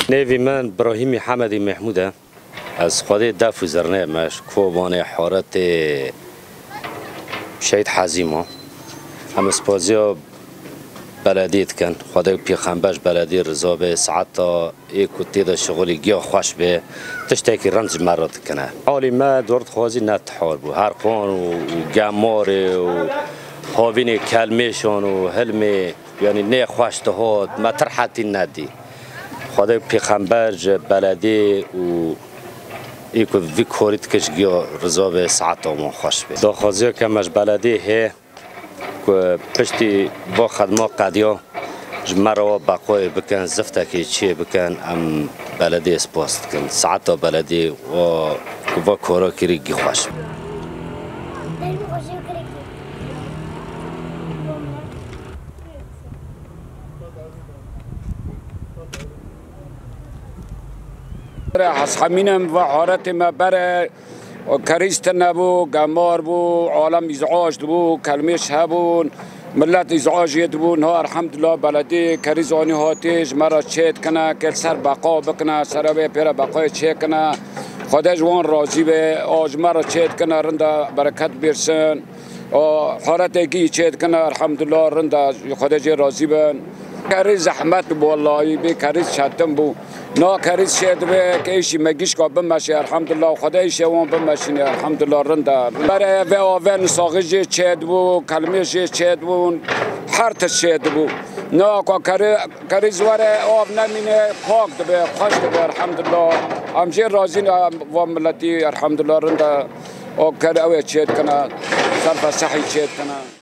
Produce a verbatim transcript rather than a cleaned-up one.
Nêvî min Birahîmî Hemedî Mehmûd e. Ez Xwedê def û zirnê me ji Kobanê Horetê Şehîd Hezîm o. Em spaziya belediyê dikin. Xwedê û pêxember ji belediyê riza be, saeta ê ku tê de şixulî giya xweş be, tiştekî rind ji me re dikine. Alî me dor dixwazî ne tihar bû. Herqan û, û gemarê û havînê kelmêşan û hilmê, yanî nê xweş dihot, me tir hetî nedî. Xwedê pêxember ji belediyê û ê ku vî korî dike ji giya riza be, saeta wan xweş be. Daxwaziya ke me ji belediyê hê ku piştî va xedma qediya ji me re wa beqayê bikin, ziftekê çê bikin, em belediyê spas dikin. Saeta belediyê wa ku va kora kirî gî xweş be. Ez hemînim va haretê me bere, kerîz tune bû, gemar bû, alem îzac dibû, kelmêş hebûn, millet îzacê dibû. Niha elhamdulillah beledî kerîz anî hatî ji me re çê dikine, ke ser beqa bikine, ser wê pê re beqayê çêkine. Xwedê ji wan razî be, a ji me re çê dikine, rinda bereket bêrsin. O, haretê gî çê dikine, elhamdulillah, rinda, Xwedê jê razî bin. Kerî zehmet bû, wellahî, bê kerî çetin bû. Na kerî çê dibe, ke îşî me gişka bimeşe, elhamdulillah, Xwedê îşê wan bimeşîne, elhamdulillah, rinda. Bere ve ave nisaxî jê çê dibû, kelmê jê çê dibûn, her tişt çê dibû. Na ka kerî, kerî ji were av nemîne, pak dibe, xweş dibe, elhamdulillah. Em jê razî ne, van miletî, elhamdulillah, rinda. O ker ew ê çê dikine, serfe sehî çê dikine.